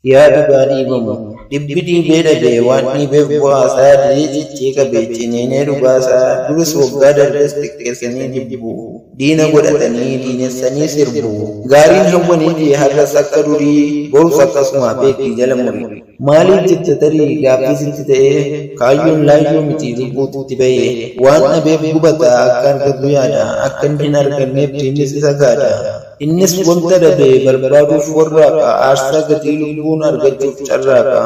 Yaa dhugaa dhiibamu, dhibbi dhiibee dhabe waan dhiibeef bu'aasaa didee cichee qabe ciniinee dhugaasaa duris waggaa darbes xiqqeessanii jibbu, diina godhatanii diinessanii sirbu. Gaariin hawwaniifi har'as akka durii borus akkasuma beeki jala muri. Maaliif jetta tarii gaaffii sitti ta'ee kaayyoon laayyoo miti lubbuutu itti ba'e. Waan dhabeef gubata akka argatu yaada akka inni hin arganneef diinnis isa gaada. Innis wanta dhabe barbaaduuf warraaqa, aarsaa gatii lubbuun argachuuf carraaqa.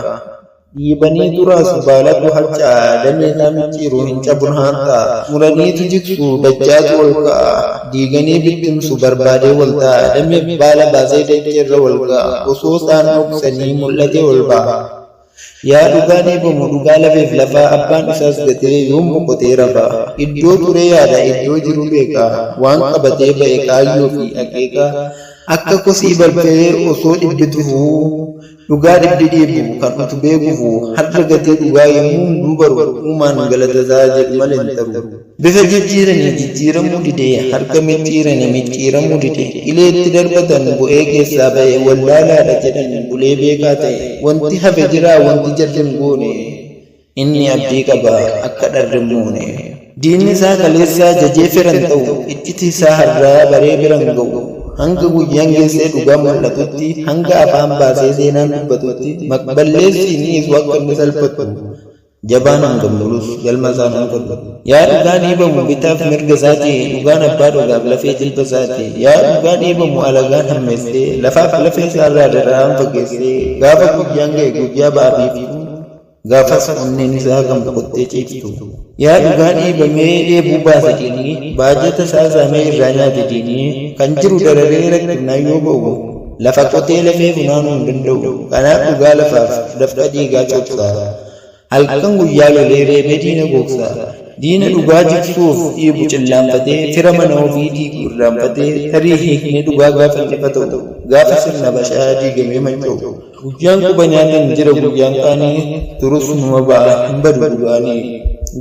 Dhiibaniitu raasu, baalatu harca'a, damee isaa micciiru, hin cabun haanxa'a. Muraniitu jigsu, dachaatu ol ka'a, diiganii bittimsu, barbaadee wal ta'a. Dameef baala baasee dacheerra wal ga'a, osoo isaan dhoksanii mul'atee ol ba'a. Yaa dhugaa dhiibamu dhugaa lafeef lafaa abbaan isaas gatee yoom boqotee rafa. Iddoo turee yaada iddoo jiru beeka waan qabatee ba'e kaayyoo fi akeeka akka kosii balfee osoo dhibbi tufuu dhugaa dhibbi dhiibu kan utubee kufu har'a gatii dhugaa yommuu hunduu baru uumaan galatasaa jedhu malee hin taru. Bifa jijjiiranii jijjiiramuu dide, harka micciiranii micciiramuu dide, qilee itti darbatan bu'ee keessaa ba'e, wallaalaadha jedhan bulee beekaa ta'e, wanti hafe jiraa wanti jarri hin goone, inni abdii qaba akka dharri hin moone. Diinni isaa kaleessaa jajee fira hin ta'u, iccitii isaa har'aa baree bira hin ga'u, hanga guyyaan geessee dhugaan mul'atutti, hanga afaan baasee seenaan dubbatutti, maq-balleessii hin dhiisu akka inni salphatu. Jabaan hangam lolus galma isaan argatu. Yaa dhugaa dhiibamu bitaaf mirga isaati, dhugaan abbaa dhugaaf lafee jilba isaati. Yaa dhugaa dhiibamu alagaan hammeessee, lafaaf lafee isaarraa dararaan fageessee, gaafa guyyaan ga'e guyyaa ba'a biiftuu, gaafas onneen isaa kan boqottee ciiftu. Yaa dhugaa dhiibamee dheebuu baase diinni, baajata isaa saamee irraa nyaate diinni, kan jiru dararee rakkinnaan yoo ba'u, lafa qotee lafee funaanuu hin danda'u. Kanaaf dhugaa lafaaf dafqa dhiigaa cobsa. Halkan guyyaa lolee reebee diina gogsa. Diina dhugaa jigsuuf dhiibu cillaanfatee, fira mana ofii diigu irraanfatee, tarii hiikni dhugaa gaafa inni ifa ta'u, gaafa sirna Habashaa diigamee manca'u. Guyyaan quba nyaatan jira guyyaan qaanii, turus numa ba'a hin badu dhugaanii.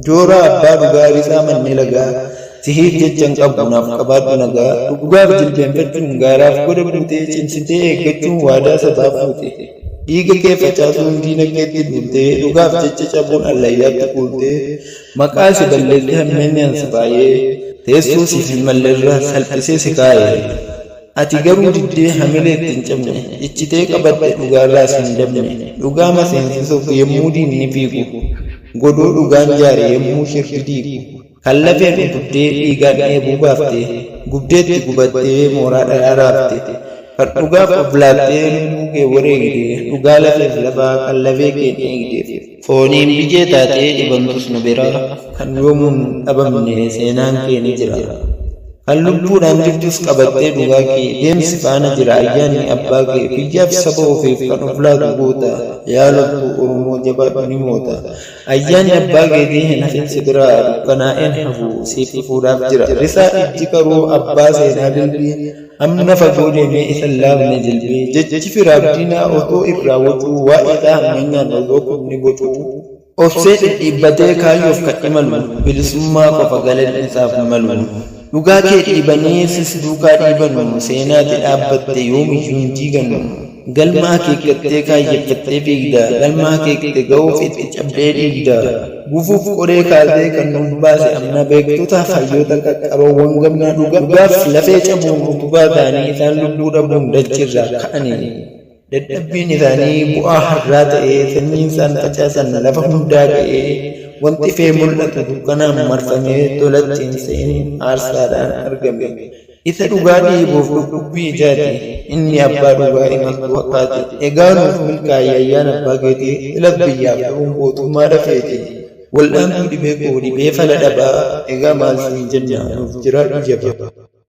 Jooraa abbaa dhugaa risaa mannee lagaa, sihiif jecha hin qabu naaf qabaadhu nagaa. Dhugaaf jilbeenfachuun gaaraaf goda buutee, cimsitee eeggachuun waadaa sabaa fuute. Dhiiga kee facaasuun diina keetti duultee, dhugaaf jecha cabuun allayyaatti kuultee, maqaa si balleessee hammeenyaan si faayee, teessoo siif hin mallerra salphisee si kaaye. Ati garuu diddee hamilee itti hin cabne, cichitee qabatte dhugaarraas hin dabne. Dhugaa maseensisuuf yommuu diinni fiigu, godoo dhugaan jaare yommuu shirri diigu, kan lafeen utubdee dhiigaan dheebuu baafte, gubdeetti gubattee mooraa dhalaa raafte, kan dhugaaf of laattee lubbuu kee wareegde, dhugaa lafeef lafaa kan lafee keen eegdeef. Fooniin biyyee taatee dhibamtus nu bira, kan yoomuu hin dhabamne seenaan kee ni jira. Kan lubbuudhaan jirtus qabattee dhugaa kee, deemsi faana jira ayyaanni abbaa kee, biyyaaf saba ofiif kan of laatu goota, yaa loltuu Oromoo jabaadhu ni moota. Ayyaanni abbaa keetii hin hafin si biraa, dukkanaa'een hafu siif ifuudhaaf jira. Risaa ijji qaroo abbaa seenaa dilbii, amna fagoo deemee isa hin laafne jilbii. Jechi firaaf diinaa otoo irraa wacuu, waa'ee isaa hammeenyaan osoo kumni bocuu. Obsee dhidhiibbatee kaayyoof kan imalu, bilisummaa qofa galanni isaaf malu. Dhugaa kee dhiibanii sis duukaa dhiibanu, seenaati dhaabbatte yoomiyyuu hin diiganu. Galma akeekkattee kaayyeffattee fiigda, galma akeekte ga'uuf itti cabdee dhiigda. Gufuuf qoree kaasee kan nuuf baase amna, beektotaaf hayyoota qaqqaroowwan gamna. Dhugaaf lafee cabuun utubaa ta'anii isaan lubbuu dhabuun dachiirraa ka'anii. Dadhabbiin isaanii bu'aa har'aa ta'ee sanyiin isaan facaasan lafa hundaa ga'ee wanti ifee mul'atu dukkanaan marfamee tolatti hin se'in aarsaadhaan argame. Isa dhugaa dhiibuuf dhukkubbii ijaati inni abbaa dhugaa imaltuu haqaati. Egaa nuuf milkaa'i ayyaana abbaa keetii filas biyyaaf ta'uun gootummaa dafeeti. Wal'aantuu dhibee koo dhibee fala dhabaa egaa maal siin jenna nuuf jiraadhu jabaa.